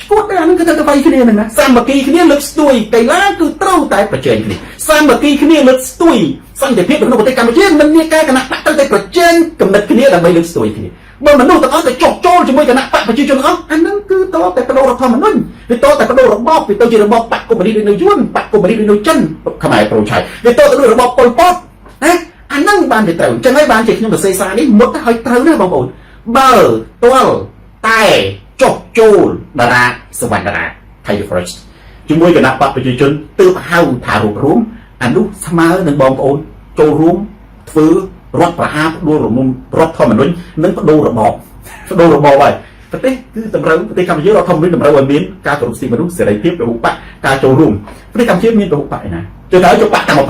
S1: ឈួតតែអានឹងគឺត្រូវតែវាយគ្នាហ្នឹងណាសាមគ្គីគ្នាលើកស្ទួយកីឡាគឺត្រូវតែប្រជែងគ្នាសាមគ្គីគ្នាលើកស្ទួយសន្តិភាពនៅក្នុងប្រទេសកម្ពុជាមិនមានការគណៈបកត្រូវតែប្រជែងកំណត់គ្នាដើម្បីលើកស្ទួយគ្នាបើមនុស្សទាំងអស់ទៅចុះចូលជាមួយគណៈបកប្រជាជនអស់អានឹងគឺតតែបដូររដ្ឋធម្មនុញ្ញវាតតែបដូររបបវាទៅជារបបបកកុម្មុយនីសដូចនៅយួនបកកុម្មុយនីសដូចនៅចិនខ្មែរប្រូឆៃវាតទៅដូចរបបប៉ុលពតណាអានឹងបានវាត្រូវអញ្ចឹងហើយបានជាខ្ញុំសរសេរសារនេះមុតឲ្យត្រូវណាបងប្អូនបើទាល់តែចុះចូលតារាសវណ្ណរា Thai Forest ជាមួយគណៈបកប្រជាជនទើបហៅថារួបរួមអានោះស្មើនឹងបងប្អូនចូលរួមធ្វើរដ្ឋប្រហារបដួលរំលំរដ្ឋធម្មនុញ្ញនិងបដូររបបបដូររបបហើយប្រទេសគឺតម្រូវប្រទេសកម្ពុជារដ្ឋធម្មនុញ្ញតម្រូវឲ្យមានការគោរពសិទ្ធិមនុស្សសេរីភាពពហុបកការចូលរួមប្រទេសកម្ពុជាមានពហុបកឯណាចូលទៅចូលបកតាំង20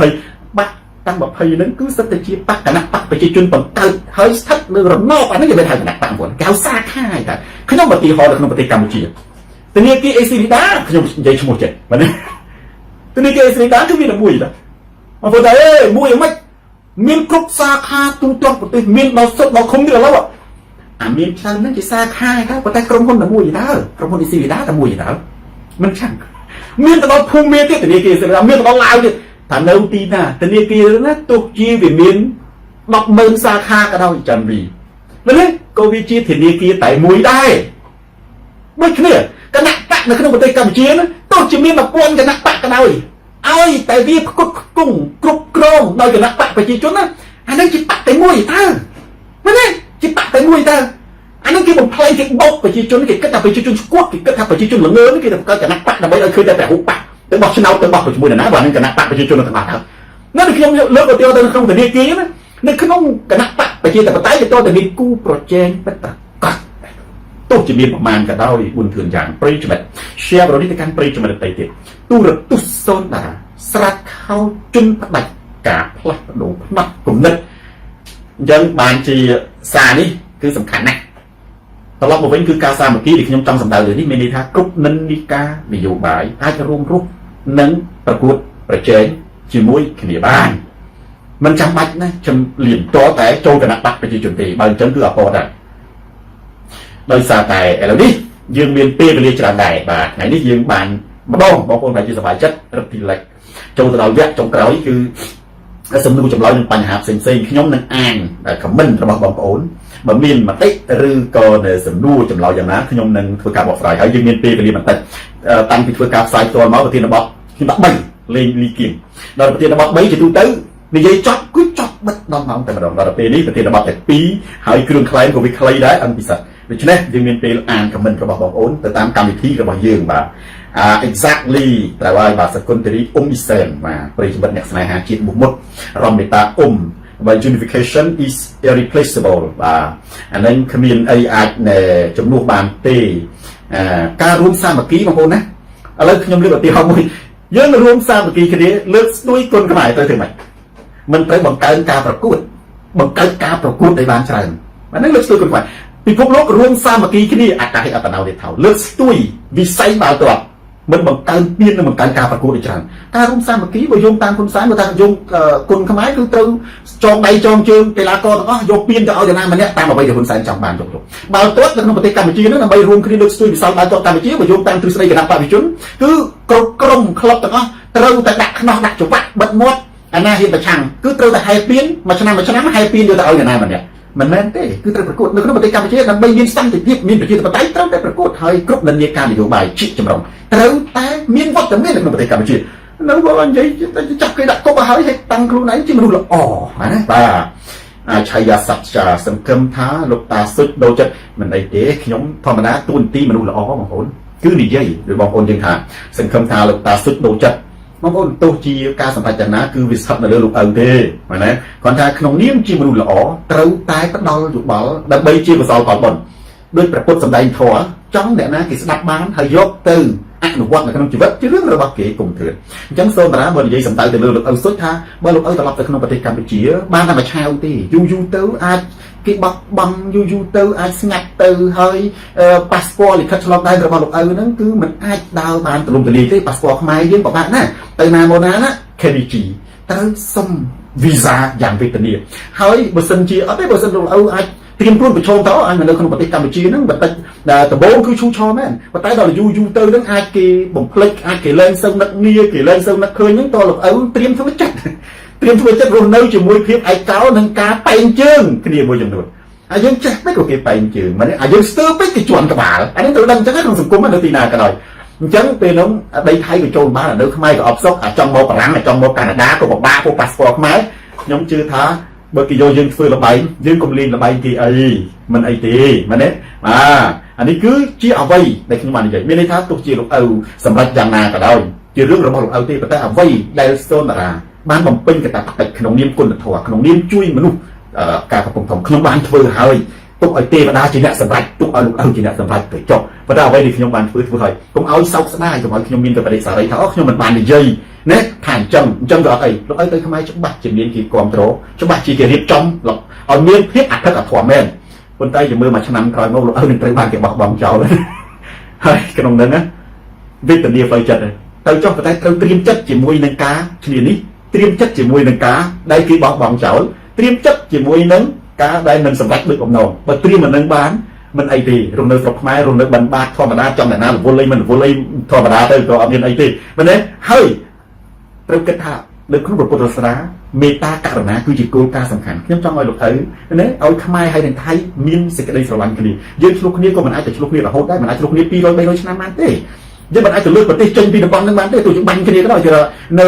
S1: បកតាំង20ហ្នឹងគឺសិតតែជាបកគណៈបកប្រជាជនបង្កើតហើយស្ថិតលើរណបអាហ្នឹងគេមិនហៅគណៈបកហ្នឹងគេហៅសាខាឯតាខ្ញុំឧទាហរណ៍នៅក្នុងប្រទេសកម្ពុជាធនាគារ ACLEDA ខ្ញុំនិយាយឈ្មោះចេះបាទធនាគារ ACLEDA គឺមានតែមួយតាបងប្អូនថាអេមួយយ៉ាងម៉េចមានគ្រប់សាខាទូទាំងប្រទេសមានដល់សុទ្ធដល់ឃុំទៀតឥឡូវអាមានច្រើនហ្នឹងជាសាខាឯតើប៉ុន្តែក្រុមហ៊ុនតែមួយតើក្រុមហ៊ុន ACLEDA តែមួយតើមិនឆាំងមានទៅដល់ភូមិមានទៀតធនាគារ ACLEDA មានទៅដល់ឡាវទៀតថានៅទីណាធនាគារណាទោះជាវាមាន100,000សាខាក៏ដោយចាំវីមែនទេក៏វាជាធនាគារតែមួយដែរដូចគ្នាគណៈបកនៅក្នុងប្រទេសកម្ពុជាណាទោះជាមាន1000គណៈបកក៏ដោយឲ្យតែវាផ្គត់ផ្គង់គ្រប់គ្រងដោយគណៈបកប្រជាជនណាអានឹងជាបកតែមួយតើមែនទេជាបកតែមួយតើអានឹងគេបំផ្លែងគេបោកប្រជាជនគេគិតថាប្រជាជនស្គាល់គេគិតថាប្រជាជនល្ងើគេទៅបង្កើតគណៈបកដើម្បីឲ្យឃើញតែពហុបកទៅបោះឆ្នោតទៅបោះជាមួយនរណាបើនឹងគណៈបកប្រជាជនទាំងអស់ទៅនៅខ្ញុំលើកឧទាហរណ៍ទៅក្នុងធនាគារណានៅក្នុងគណៈបកប្រជាធិបតេយ្យគេតតែមានគូប្រជែងពិតប្រាកដទោះជាមានប្រមាណក៏ដោយប៊ុនធឿនយ៉ាងប្រិយមិត្ត share បរិនេះទៅកាន់ប្រិយមិត្តដទៃទៀតទូរទស្សន៍សូនតារាស្រាច់ខោជន់ផ្ដាច់ការផ្លាស់ប្ដូរផ្នត់គំនិតអញ្ចឹងបានជាសារនេះគឺសំខាន់ណាស់ត្រឡប់មកវិញគឺការសាមគ្គីដែលខ្ញុំចង់សម្ដៅលើនេះមានន័យថាគ្រប់និន្នាការនយោបាយអាចរួមរស់និងប្រកួតប្រជែងជាមួយគ្នាបានមិនចាំបាច់ណាចំលៀនតតែចូលគណៈបកប្រជាជនទេបើអញ្ចឹងគឺអពតដែរដោយសារតែឥឡូវនេះយើងមានពេលវេលាច្រើនដែរបាទថ្ងៃនេះយើងបានម្ដងបងប្អូនដែលជាសប្បាយចិត្តរឹតទីលិចចូលទៅដល់វគ្គចុងក្រោយគឺ សំណួរចម្លើយនឹងបញ្ហាផ្សេងផ្សេងខ្ញុំនឹងអាន comment របស់បងប្អូនបើមានមតិឬក៏នៅសំណួរចម្លើយយ៉ាងណាខ្ញុំនឹងធ្វើការបកស្រាយហើយយើងមានពេលវេលាបន្តិចតាំងពីធ្វើការផ្សាយផ្ទាល់មកប្រធានបទខ្ញុំដាក់3លេងលីគៀងដល់ប្រធានបទ3ជាទូទៅនិយាយចប់គឺចប់បិទដល់ម៉ោងតែម្ដងដល់ពេលនេះប្រធានបទតែ2ហើយគ្រឿងក្លែមក៏វាខ្លីដែរអិនពិសិដ្ឋដូច្នេះយើងមានពេលអាន comment របស់បងប្អូនទៅតាមកម្មវិធីរបស់យើងបាទអា exactly ត្រូវហើយបាទសគុណធីរីអ៊ុំអ៊ីសែនបាទប្រិយមិត្តអ្នកស្នេហាជាតិមុខមុតរមមេតាអ៊ុំបាទ unification is irreplaceable បាទអានឹងគ្មានអីអាចជំនួសបានទេការរួមសាមគ្គីបងប្អូនណាឥឡូវខ្ញុំលើកឧទាហរណ៍មួយយើងរួមសាមគ្គីគ្នាលើកស្ទួយគុណខ្មែរទៅធ្វើម៉េចមិនត្រូវបង្កើនការប្រកួតបង្កើតការប្រកួតឲ្យបានច្រើនបាទហ្នឹងលើកស្ទួយគុណខ្មែរពិភពលោករួមសាមគ្គីគ្នាអកាហិអតណោទេថោលើកស្ទួយវិស័យបាល់ទាត់មិនបង្កើនពៀននិងបង្កើនការប្រកួតឲ្យច្រើនការរួមសាមគ្គីបើយោងតាមគុណសែនបើថាយោងគុណខ្មែរគឺត្រូវចងដៃចងជើងកីឡាករទាំងអស់យកពៀនទៅឲ្យនរណាម្នាក់តាមអ្វីដែលហ៊ុនសែនចង់បានយកទៅបាល់ទាត់នៅក្នុងប្រទេសកម្ពុជានោះដើម្បីរួមគ្នាលើកស្ទួយវិស័យបាល់ទាត់កម្ពុជាបើយោងតាមទ្រឹស្ដីគណៈបព្វជិជនគឺគ្រប់ក្រុមក្លឹបទាំងអស់ត្រូវតែដាក់ខ្នោះដាក់ច្រវាក់បិទមាត់អាណាហ៊ានប្រឆាំងគឺត្រូវតែហែពៀនមួយឆ្នាំមួយឆ្នាំហែពៀនយកទៅឲ្យនរណាម្នាក់មិនមែនទេគឺត្រូវប្រកួតនៅក្នុងប្រទេសកម្ពុជាដើម្បីមានសន្តិភាពមានប្រជាធិបតេយ្យត្រូវតែប្រកួតហើយគ្រប់និន្នាការនយោបាយជាចម្រុងត្រូវតែមានវត្តមាននៅក្នុងប្រទេសកម្ពុជានៅបើនិយាយចាប់គេដាក់គុកឲ្យហើយតាំងខ្លួនឯងជាមនុស្សល្អណាបាទអាឆាយាសត្យាសង្ឃឹមថាលោកតាសុចដូរចិត្តមិនអីទេខ្ញុំធម្មតាទួនាទីមនុស្សល្អបងប្អូនគឺនិយាយដោយបងប្អូនយើងថាសង្ឃឹមថាលោកតាសុចដូរចិត្តបងប្អូនទោះជាការសម្រេចយ៉ាងណាគឺវាស្ថិតនៅលើលោកឪទេបាទណាគាត់ថាក្នុងនាមជាមនុស្សល្អត្រូវតែផ្ដល់យោបល់ដើម្បីជាកុសលផលបុណ្យដោយព្រះពុទ្ធសម្ដែងធម៌ចង់អ្នកណាគេស្ដាប់បានហើយយកទៅអនុវត្តនៅក្នុងជីវិតជារឿងរបស់គេគុំធឿនអញ្ចឹងសូមតារាបើនិយាយសំដៅទៅលើលោកឪសុចថាបើលោកឪត្រឡប់ទៅក្នុងប្រទេសកម្ពុជាបានតែមួយឆាវទេយូរយូរទៅអាចគេបោះបង់យូរយូរទៅអាចស្ងាត់ទៅហើយប៉ាសពតលិខិតឆ្លងដែនរបស់លោកឪហ្នឹងគឺมันអាចដើរបានទូលំទូលាយទេប៉ាសពតខ្មែរយើងពិបាកណាស់ទៅណាមកណាណា KBG ត្រូវសុំវីសាយ៉ាងវេទនាហើយបើសិនជាអត់ទេបើសិនលោកឪអាចត្រៀមខ្លួនប្រឈមទៅអញនៅក្នុងប្រទេសកម្ពុជាហ្នឹងបន្តិចដំបូងគឺឈូឆរមែនប៉ុន្តែដល់យូរយូរទៅហ្នឹងអាចគេបំភ្លេចអាចគេលែងសូវនឹកនីគេលែងសូវនឹកឃើញហ្នឹងតលោកឪត្រៀមធ្វើចិត្តត្រៀមធ្វើចិត្តរស់នៅជាមួយភាពឯកោនិងការបែងជើងគ្នាមួយចំនួនហើយយើងចេះពេកក៏គេបែងជើងមែនទេអាយើងស្ទើរពេកគេជន់ក្បាលអានេះត្រូវដឹងអញ្ចឹងក្នុងសង្គមនៅទីណាក៏ដោយអញ្ចឹងពេលនោះដីថៃក៏ចូលបាននៅខ្មែរក៏អបសុកអាចង់មកបារាំងអាចង់មកកាណាដាក៏ពិបាកពួកប៉ាសពតខ្មែរខ្ញុំជឿថាបើគេយកយើងធ្វើលបែងយើងកុំលេងលបែងគេអីមិនអីទេមែនទេបាទអានេះគឺជាអ្វីដែលខ្ញុំបាននិយាយមានន័យថាទោះជាលោកឪសម្រាប់យ៉ាងណាក៏ដោយជារឿងរបស់លោកឪទេប៉ុន្តែអ្វីដែលសូនតារាបានបំពេញកាតព្វកិច្ចក្នុងនាមគុណធម៌ក្នុងនាមជួយមនុស្សការកំពុងធំខ្ញុំបានធ្វើហើយទុកឲ្យទេវតាជាអ្នកសម្រេចទុកឲ្យលោកឪជាអ្នកសម្រេចទៅចុះប៉ុន្តែអ្វីដែលខ្ញុំបានធ្វើធ្វើហើយកុំឲ្យសោកស្ដាយកុំឲ្យខ្ញុំមានតែបដិសារីថាអូខ្ញុំមិនបាននិយាយណាថាអញ្ចឹងអញ្ចឹងក៏អត់អីលោកឪទៅខ្មែរច្បាស់ជាមានគេគ្រប់គ្រងច្បាស់ជាគេរៀបចំឲ្យមានភាពអធិកអធមមែនប៉ុន្តែជាមើលមួយឆ្នាំក្រោយមកលោកឪនឹងត្រូវបានគេបោះបង់ចោលហើយក្នុងហ្នឹងណាវេទនាផ្លូវចិត្តទៅចុះប៉ុន្តែត្រូវត្រៀមចិត្តជាមួយនឹងការឈ្លានេះត្រៀមចិត្តជាមួយនឹងការដែលគេបោះបង់ចោលត្រៀមចិត្តជាមួយនឹងការដែលមិនសម្រេចដូចបំណងបើត្រៀមមិននឹងបានមិនអីទេរស់នៅស្រុកខ្មែររស់នៅបិណ្ឌបាតធម្មតាចង់អ្នកណារវល់អីមិនរវល់អីធម្មតាទៅក៏អត់មានអីទេមែនទេហើយត្រូវគិតថានៅក្នុងពុទ្ធសាសនាមេត្តាករុណាគឺជាគោលការណ៍សំខាន់ខ្ញុំចង់ឲ្យលោកឪណាឲ្យខ្មែរហើយនិងថៃមានសេចក្តីស្រឡាញ់គ្នាយើងឆ្លោះគ្នាក៏មិនអាចទៅឆ្លោះគ្នារហូតដែរមិនអាចឆ្លោះគ្នា200 300ឆ្នាំបានទេយើងមិនអាចទៅលើកប្រទេសចេញពីតំបន់ហ្នឹងបានទេទោះជាបាញ់គ្នាក៏ដោយគឺនៅ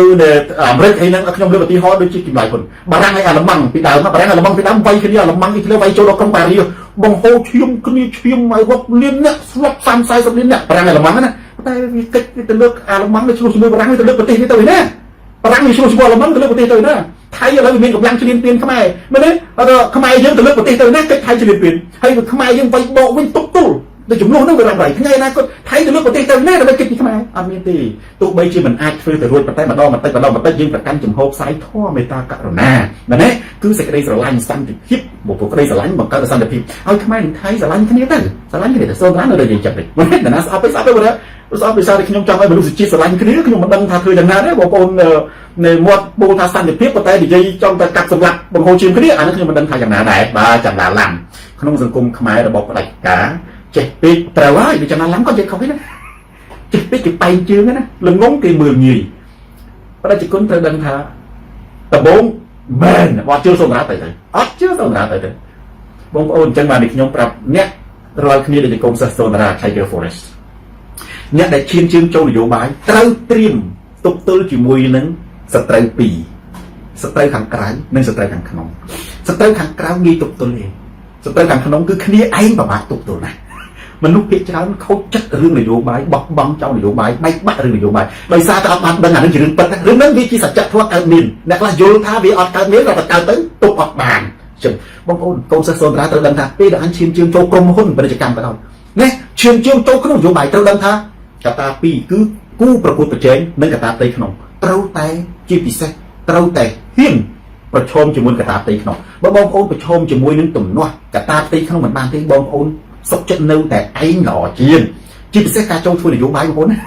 S1: អាមេរិកហើយនឹងខ្ញុំលើកឧទាហរណ៍ដូចជាចម្លើយគុណបារាំងហើយអាល្លឺម៉ង់ពីដើមបារាំងអាល្លឺម៉ង់ពីដើមវាយគ្នាអាល្លឺម៉ង់អ៊ីតាលីវាយចូលដល់ក្រុងប៉ារីសបង្ហូរឈាមគ្នាឈាមឲ្យរាប់លានអ្នកស្លាប់30 40លានអ្នកបារាំងអាល្លឺម៉ង់ណាតែវាកិច្ចទៅលើកអាល្លឺម៉ង់ទៅឆ្លោះជាមួយបារាំងទៅលើកប្រទេសនេះទៅឯណាបារាំងវាឆ្លោះជាមួយអាល្លឺម៉ង់ទៅលើកប្រទេសទៅណាថៃឥឡូវវាមានកម្លាំងឈ្លានពានខ្មែរមែនទេអត់ខ្មែរយើងទៅលើកប្រទេសទៅណាកិច្ចថៃឈ្លានពានហើយខ្មែរយើងវាយបកវិញទុកទូលតែចំនួននោះវារ៉ាំរ៉ៃថ្ងៃអនាគតថៃទៅលើកប្រទេសទៅណាដើម្បីគិតពីខ្មែរអត់មានទេទោះបីជាមិនអាចធ្វើទៅរួចប៉ុន្តែម្ដងបន្តិចម្ដងបន្តិចយើងប្រកាន់ជំហរផ្សាយធម៌មេត្តាករុណាមែនទេគឺសេចក្តីស្រឡាញ់សន្តិភាពបុគ្គលក្តីស្រឡាញ់បង្កើតសន្តិភាពឲ្យខ្មែរនិងថៃស្រឡាញ់គ្នាទៅស្រឡាញ់គ្នាទៅសូនរ៉ានៅតែនិយាយចិត្តវិញមែនទេណាស្អប់ទៅស្អប់ទៅបើស្អប់ពិសាដែលខ្ញុំចង់ឲ្យមនុស្សជាតិស្រឡាញ់គ្នាខ្ញុំមិនដឹងថាធ្វើយ៉ាងណាទេបងប្អូននៅមាត់បូលថាសន្តិភាពប៉ុន្តែនិយាយចង់តែកាត់សម្លាប់បង្ហូរឈាមគ្នាអានេះខ្ញុំមិនដឹងថាយ៉ាងណាដែរបាទចាំឡាឡាំក្នុងសង្គមខ្មែររបបផ្ដាច់ការចេះពេកត្រូវហើយដូចចំណាឡាំក៏និយាយខុសទេណាចេះពេកគេបែងជើងណាល្ងងគេមើលងាយប្រជាជនត្រូវដឹងថាដំបូង មែនបើជឿសុនរាទៅទៅអត់ជឿសុនរាទៅទៅបងប្អូនអញ្ចឹងបាននេះខ្ញុំប្រាប់អ្នករាល់គ្នាដែលជាកូនសិស្សសុនរា Tiger Forest អ្នកដែលឈានជើងចូលនយោបាយត្រូវត្រៀមទប់ទល់ជាមួយនឹងសត្រូវពីរសត្រូវខាងក្រៅនិងសត្រូវខាងក្នុងសត្រូវខាងក្រៅងាយទប់ទល់ទេសត្រូវខាងក្នុងគឺគ្នាឯងពិបាកទប់ទល់ណាស់មនុស្សភាគច្រើនខូចចិត្តរឿងនយោបាយបោះបង់ចោលនយោបាយបែកបាក់រឿងនយោបាយដោយសារតែអត់បានដឹងអានឹងជារឿងពិតរឿងហ្នឹងវាជាសច្ចធម៌កើតមានអ្នកខ្លះយល់ថាវាអត់កើតមានតែកើតទៅទប់អត់បានចឹងបងប្អូនកូនសិស្សសូនរាត្រូវដឹងថាពេលដែលអញឈានជើងចូលក្រុមហ៊ុនពាណិជ្ជកម្មក៏ដោយនេះឈានជើងចូលក្នុងនយោបាយត្រូវដឹងថាកត្តាពីរគឺគូប្រកួតប្រជែងនិងកត្តាផ្ទៃក្នុងត្រូវតែជាពិសេសត្រូវតែហ៊ានប្រឈមជាមួយកត្តាផ្ទៃក្នុងបើបងប្អូនប្រឈមជាមួយនឹងទំនាស់កត្តាផ្ទៃក្នុងមិនបានទេបងប្អូនសុខចិត្តនៅតែឯងល្អជាងជាពិសេសការចូលធ្វើនយោបាយបងប្អូនណា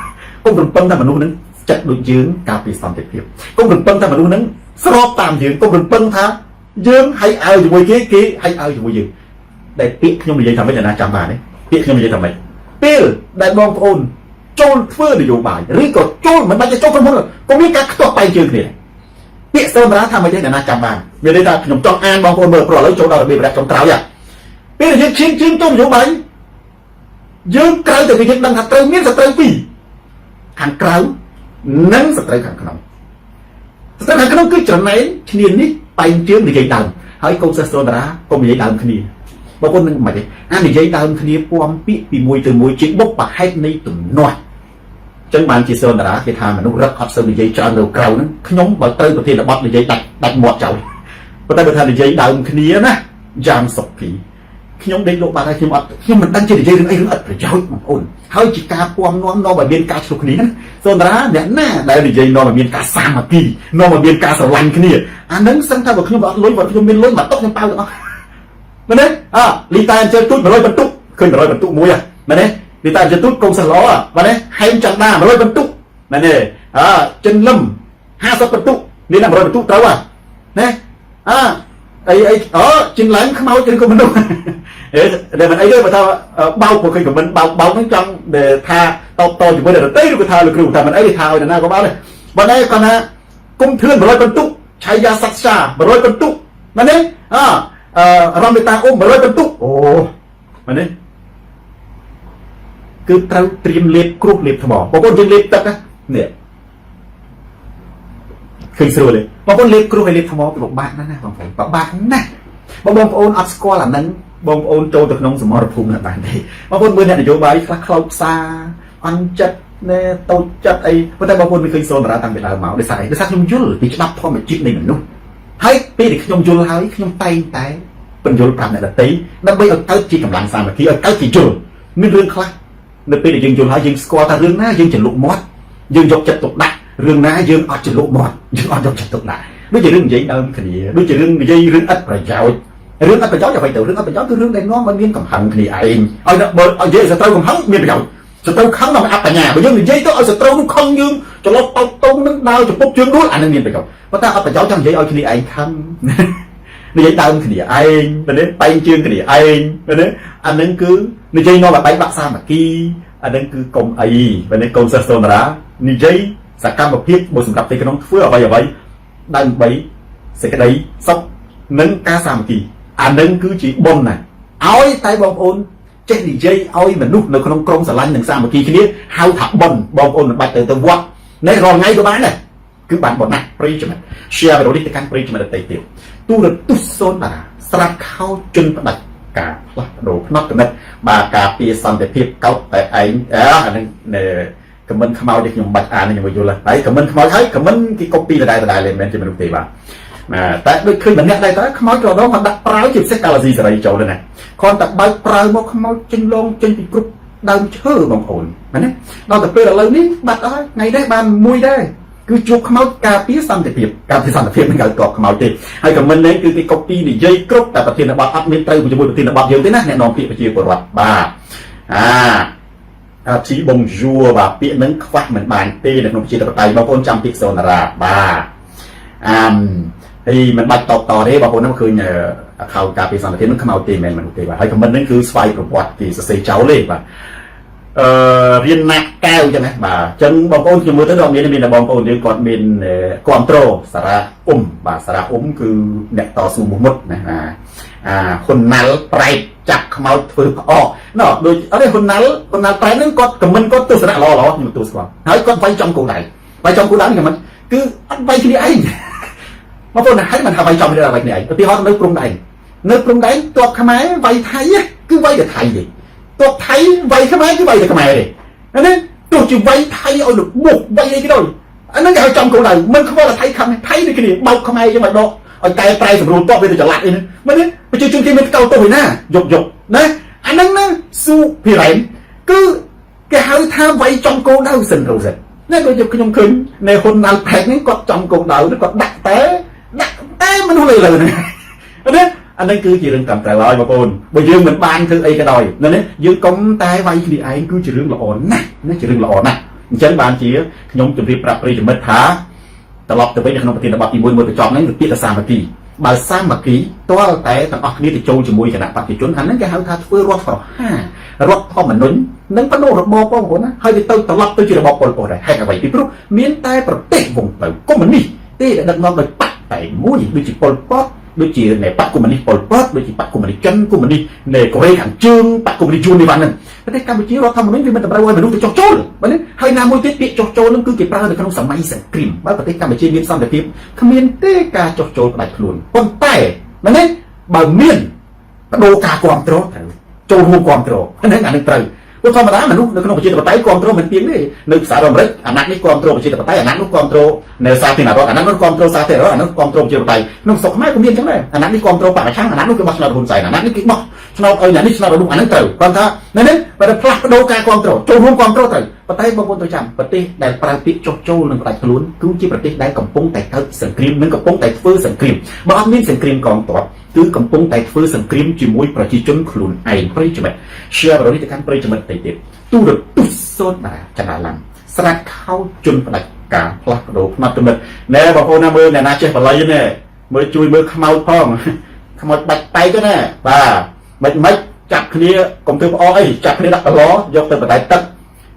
S1: កុំរំពឹងថាមនុស្សនឹងចិត្តដូចយើងការពីសន្តិភាពកុំរំពឹងថាមនុស្សនឹងស្របតាមយើងកុំរំពឹងថាយើងឲ្យឲ្យជាមួយគេគេឲ្យឲ្យជាមួយយើងដែលពាក្យខ្ញុំនិយាយថាម៉េចណាចាំបានទេពាក្យខ្ញុំនិយាយថាម៉េចពេលដែលបងប្អូនចូលធ្វើនយោបាយឬក៏ចូលមិនបាច់ចូលក្រុមហ៊ុនក៏មានការខ្ទាស់បែងជើងគ្នាពាក្យសូមរាថាមិនទេអ្នកណាចាំបានមានន័យថាខ្ញុំចង់អានបងប្អូនមើលព្រោះឥឡូវចូលដល់របៀបរយៈចុងក្រោយពេលយើងឈានជើងចូលនយោបាយយើងត្រូវតែយើងដឹងថាត្រូវមានសត្រូវពីរខាងក្រៅនិងសត្រូវខាងក្នុងសត្រូវខាងក្នុងគឺចំណែនឈ្នាននេះបែងជើងនិយាយដើមហើយកូនសិស្សសូនតារាកុំនិយាយដើមគ្នាបងប្អូននឹងមិនទេអានិយាយដើមគ្នាពំពាក្យពីមួយទៅមួយជាបុព្វហេតុនៃទំនាស់ចឹងបានជាសូនតារាគេថាមនុស្សរឹកអត់សូវនិយាយច្រើននៅក្រៅហ្នឹងខ្ញុំបើត្រូវប្រធានបទនិយាយដាច់ដាច់មាត់ចោលប៉ុន្តែបើថានិយាយដើមគ្នាណាយ៉ាងសុភីខ្ញុំដេកលោកបាត់ហើយខ្ញុំអត់ខ្ញុំមិនដឹងជានិយាយរឿងអីរឿងអត់ប្រយោជន៍បងប្អូនហើយជាការពំនាំនាំឲ្យមានការឆ្លោះគ្នាណាសូនតារាអ្នកណាដែលនិយាយនាំឲ្យមានការសាមគ្គីនាំឲ្យមានការស្រឡាញ់គ្នាអានឹងសឹងថាបើខ្ញុំអត់លុយបើខ្ញុំមានលុយមកតុកខ្ញុំប៉ៅទាំងអស់មែនទេអលីតាអញ្ជើញទូច100បន្ទុកឃើញ100បន្ទុកមួយហ៎មែនទេលីតាអញ្ជើញទូចកុំសិស្សល្អមែនទេហែមចន្ទា100បន្ទុកមែនទេអចិនលឹម50បន្ទុកមានតែ100បន្ទុកត្រូវហ៎ណាអអីអីអូចិនឡើងខ្មោចឬក៏មនុស្សអេតែមិនអីទេបើថាបោកមកឃើញខមមិនបោកបោកហ្នឹងចង់ដែលថាតបតជាមួយអ្នកដទៃឬក៏ថាលោកគ្រូថាមិនអីទេថាឲ្យនរណាក៏បានដែរបើណែគាត់ថាគុំធឿន100បន្ទុកឆៃយ៉ាសាត់សា100បន្ទុកមែនទេអអរំមេតាអ៊ុំ100បន្ទុកអូមែនទេគឺត្រូវត្រៀមលេបគ្រោះលេបថ្មបងប្អូនយើងលេបទឹកណានេះឃើញស្រួលទេបងប្អូនលេបគ្រោះឲ្យលេបថ្មពិបាកណាស់ណាបងប្អូនពិបាកណាស់បើបងប្អូនអត់ស្គាល់អាហ្នឹងបងប្អូនចូលទៅក្នុងសមរភូមិណាបានទេបងប្អូនមើលអ្នកនយោបាយខ្លះខ្លោចផ្សាអន់ចិត្តណែតូចចិត្តអីប៉ុន្តែបងប្អូនមិនឃើញសូនតារាតាំងពីដើមមកដោយសារអីដោយសារខ្ញុំយល់ពីច្បាប់ធម្មជាតិនៃមនុស្សហើយពេលដែលខ្ញុំយល់ហើយខ្ញុំតែងតែបញ្យល់ប្រាប់អ្នកដទៃដើម្បីឲ្យកើតជាកម្លាំងសាមគ្គីឲ្យកើតជាយល់មានរឿងខ្លះនៅពេលដែលយើងយល់ហើយយើងស្គាល់ថារឿងណាយើងចលុកមាត់យើងយកចិត្តទុកដាក់រឿងណាយើងអត់ចលុកមាត់យើងអត់យកចិត្តទុកដាក់ដូចជារឿងនិយាយដើមគ្នាដូចជារឿងនិយាយរឿងឥតប្រយោជន៍រឿងអត់ប្រយោជន៍អ្វីទៅរឿងអត់ប្រយោជន៍គឺរឿងដែលនាំឲ្យមានកំហឹងគ្នាឯងឲ្យបើឲ្យនិយាយសត្រូវកំហឹងមានប្រយោជន៍សត្រូវខឹងដល់អបញ្ញាបើយើងនិយាយទៅឲ្យសត្រូវនោះខឹងយើងច្រឡំតោកតងនឹងដើរចំពុកជើងដួលអានឹងមានប្រយោជន៍ប៉ុន្តែអត់ប្រយោជន៍ចង់និយាយឲ្យគ្នាឯងខឹងនិយាយដើមគ្នាឯងមែនទេបែងជើងគ្នាឯងមែនទេអានឹងគឺនិយាយនាំឲ្យបែកបាក់សាមគ្គីអានឹងគឺកុំអីមែនទេកូនសិស្សសូនរានិយាយសកម្មភាពមួយសម្រាប់ទីក្នុងធ្វើអ្វីអ្វីដើម្បីសេចក្តីសុខនិងការសាមគ្គីអានឹងគឺជាបុណ្យណាឲ្យតែបងប្អូនចេះនិយាយឲ្យមនុស្សនៅក្នុងក្រុមស្រឡាញ់និងសាមគ្គីគ្នាហៅថាបុណ្យបងប្អូនមិនបាច់ទៅទៅវត្តនេះរាល់ថ្ងៃក៏បានដែរគឺបានបុណ្យណាស់ប្រិយមិត្ត share វីដេអូនេះទៅកាន់ប្រិយមិត្តដទៃទៀតទូរទស្សន៍សូនតារាស្រាប់ខោជន់ផ្ដាច់ការផ្លាស់ប្ដូរផ្នត់គំនិតបាទការពារសន្តិភាពកោតតែឯងអានឹងខមមិនខ្មោចที่ខ្ញុំបាច់អានខ្ញុំយល់ហើយខមមិនខ្មោចហើយខមមិនគេកូពីដដែលដដែលមិនមែនជាមនុស្សទេបាទតែដូចឃើញម្នាក់ដែរតើខ្មោចក៏ដងគាត់ដាក់ប្រាវជាពិសេសកាឡាស៊ីសេរីចូលទៅណាគ្រាន់តែបើកប្រាវមកខ្មោចចេញលងចេញពីគ្រប់ដើមឈើបងប្អូនមែនទេដល់ទៅពេលឥឡូវនេះបាត់ហើយថ្ងៃនេះបានមួយដែរគឺជួបខ្មោចការពារសន្តិភាពការពារសន្តិភាពមិនកើតតបខ្មោចទេហើយខមមិននេះគឺគេកូពីនិយាយគ្រប់តែប្រធានបទអត់មានត្រូវជាមួយប្រធានបទយើងទេណាអ្នកនាំពាក្យប្រជាពលរដ្ឋបាទអាជី bonjour បាទពាក្យហ្នឹងខ្វះមិនបានទេនៅក្នុងប្រជាធិបតេយ្យបងប្អូនចាំពាក្យសូនរាបាទអាមហើយមិនបាច់តបតទេបងប្អូនហ្នឹងឃើញខោការពារសន្តិភាពហ្នឹងខ្មោចទេមិនមែនមនុស្សទេបាទហើយខមមិនហ្នឹងគឺស្វ័យប្រវត្តិគេសរសេរចោលទេបាទ អឺរៀនណាក់កែវចឹងណាបាទអញ្ចឹងបងប្អូនខ្ញុំមើលទៅដល់មានមានតែបងប្អូនយើងគាត់មានគ្រប់ត្រូលសារ៉ាអ៊ុំបាទសារ៉ាអ៊ុំគឺអ្នកតស៊ូមុខមុតណាបាទអាហ៊ុនណាល់ប្រែតចាប់ខ្មោចធ្វើផ្អកណោះដូចអត់ទេហ៊ុនណាល់ហ៊ុនណាល់ប្រែតហ្នឹងគាត់ខមមិនគាត់ទស្សនៈល្អល្អខ្ញុំទទួលស្គាល់ហើយគាត់វាយចំគោលដៅវាយចំគោលដៅខមមិនគឺអត់វាយគ្នាឯងបងប្អូនហើយមិនថាវាយចំគ្នាវាយគ្នាឯងឧទាហរណ៍នៅព្រំដែននៅព្រំដែនទ័ពខ្មែរវាយថៃគឺវាយតែថៃទេទ័ពថៃវាយខ្មែរគឺវាយតែខ្មែរទេណាទោះជាវាយថៃឲ្យរបួសវាយអីក៏ដោយអាហ្នឹងគេឲ្យចំគោលដៅមិនខ្វល់តែថៃខំថៃដូចគ្នាបោកខ្មែរចឹងមកដកឲ្យកែប្រែសម្រួលតបវាទៅចល័តអីហ្នឹងមែនទេប្រជាជនគេមានកោទោសឯណាយកយកណាអាហ្នឹងណាស៊ូភិរ៉ែនគឺគេហៅថាវាយចំគោលដៅសិនរ៉ូសិនណាដូចខ្ញុំឃើញនៅហ៊ុនណាល់ផែកនេះគាត់ចំគោលដៅគាត់ដាក់តែដាក់តែមនុស្សលើលើហ្នឹងណាអានេះគឺជារឿងតាមត្រូវហើយបងប្អូនបើយើងមិនបានធ្វើអីក៏ដោយណាយើងកុំតែវាយគ្នាឯងគឺជារឿងល្អណាស់ណាជារឿងល្អណាស់អញ្ចឹងបានជាខ្ញុំជម្រាបប្រាប់ប្រិយមិត្តថាត្រឡប់ទៅវិញនៅក្នុងប្រធានបទទី1មួយបញ្ចប់ហ្នឹងគឺពាក្យថាសាមគ្គីបើសាមគ្គីទាល់តែទាំងអស់គ្នាទៅចូលជាមួយគណៈបព្វជិជនអាហ្នឹងគេហៅថាធ្វើរដ្ឋប្រហាររដ្ឋធម្មនុញ្ញនិងបដូររបបបងប្អូនណាហើយវាទៅត្រឡប់ទៅជារបបប៉ុលពតដែរហេតុអ្វីពីព្រោះមានតែប្រទេសវងទៅកុម្មុយនីសទេដែលដឹកនាំដោយបក្សតែមួយដូចជាប៉ុលពតដូចជានៃបក្សកុម្មុយនីសប៉ុលពតដូចជាបក្សកុម្មុយនីសចិនកុម្មុយនីសនៃកូរ៉េខាងជើងបក្សកុម្មុយនីសយួននេះបានហ្នឹងប្រទេសកម្ពុជារដ្ឋធម្មនុញ្ញវាមិនតម្រូវឲ្យមនុស្សទៅចុះចូលបាទហើយណាមួយទៀតពាក្យចុះចូលហ្នឹងគឺគេប្រើនៅក្នុងសម័យសង្គ្រាមបើប្រទេសកម្ពុជាមានសន្តិភាពគ្មានទេការចុះចូលផ្ដាច់ខ្លួនប៉ុន្តែមែនទេបើមានបដូរការគ្រប់គ្រងត្រូវចូលរួមគ្រប់គ្រងហ្នឹងអានឹងត្រូវព្រោះធម្មតាមនុស្សនៅក្នុងប្រជាធិបតេយ្យគ្រប់គ្រងមិនទៀងទេនៅសហរដ្ឋអាមេរិកអាណត្តិនេះគ្រប់គ្រងប្រជាធិបតេយ្យអាណត្តិនោះគ្រប់គ្រងនៅសាធារណរដ្ឋអាណត្តិនោះគ្រប់គ្រងសាធារណរដ្ឋអានោះគ្រប់គ្រងប្រជាធិបតេយ្យក្នុងស្រុកខ្មែរក៏មានចឹងដែរអាណត្តិនេះគ្រប់គ្រងបរិឆាំងអាណត្តិនោះគេបោះឆ្នោតហ៊ុនសែនអាណត្តិនេះគេបោះឆ្នោតឲ្យអ្នកនេះឆ្នោតឲ្យនោះអាហ្នឹងត្រូវគាត់ថានេះបើផ្លាស់ប្ដូរការគ្រប់គ្រងចូលរួមគ្រប់គ្រងត្រូវប៉ុន្តែបងប្អូនត្រូវចាំប្រទេសដែលប្រើពាក្យចុះចូលនិងផ្ដាច់ខ្លួនគឺជាប្រទេសដែលកំពុងតែកើតសង្គ្រាមនិងកំពុងតែធ្វើសង្គ្រាមបើអត់មានសង្គ្រាមកងទ័ពគឺកំពុងតែធ្វើសង្គ្រាមជាមួយប្រជាជនខ្លួនឯងប្រិយមិត្ត share វីដេអូនេះទៅកាន់ប្រិយមិត្តផ្សេងទៀតទូរទស្សន៍សូនតាចនាឡាំស្រាច់ខោជន់ផ្ដាច់ការផ្លាស់ប្ដូរផ្នត់គំនិតណែបងប្អូនណាមើលអ្នកណាចេះបល័យណែមើលជួយមើលខ្មោចផងខ្មោចបាច់បែកណាបាទមិនមិនចាប់គ្នាកុំធ្វើផ្អកអីចាប់គ្នាដាក់កឡយកទៅបដែតទឹក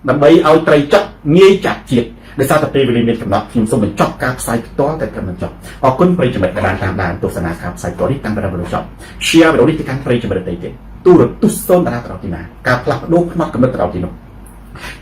S1: ដើម្បីឲ្យត្រីចឹកងាយចាប់ជាតិដោយសារតែពេលវេលាមានកំណត់ខ្ញុំសូមបញ្ចប់ការផ្សាយផ្ទាល់តែត្រឹមបញ្ចប់អរគុណប្រិយមិត្តដែលបានតាមដានទស្សនាការផ្សាយផ្ទាល់នេះតាំងពីដើមដល់ចប់ share វីដេអូនេះទៅកាន់ប្រិយមិត្តដទៃទៀតទូរទស្សន៍សូនតារាទៅដល់ទីណាការផ្លាស់ប្ដូរផ្នត់គំនិតទៅដល់ទីនោះ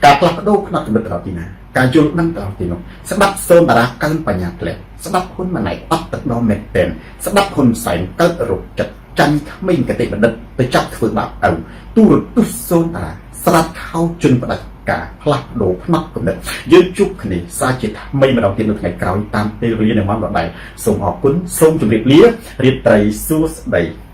S1: ការផ្លាស់ប្ដូរផ្នត់គំនិតទៅដល់ទីណាការយល់ដឹងទៅដល់ទីនោះស្ដាប់សូនតារាកើនបញ្ញាធ្លាក់ស្ដាប់ហ៊ុនម៉ាណែតអត់ទឹកដមមែនទែនស្ដាប់ហ៊ុនសែនកើតរោគចិត្តចាញ់ក្មេងកតិបណ្ឌិតទៅចាប់ធ្វើបាបឪទូរទស្សន៍សូនតារាស្រាត់ខោជន់ផ្ដាច់ការផ្លាស់ប្ដូរផ្នត់គំនិតយើងជួបគ្នាសាជាថ្មីម្ដងទៀតនៅថ្ងៃក្រោយតាមពេលវេលានៅម៉ោងដដែលសូមអរគុណសូមជម្រាបលារាត្រីសួស្តី។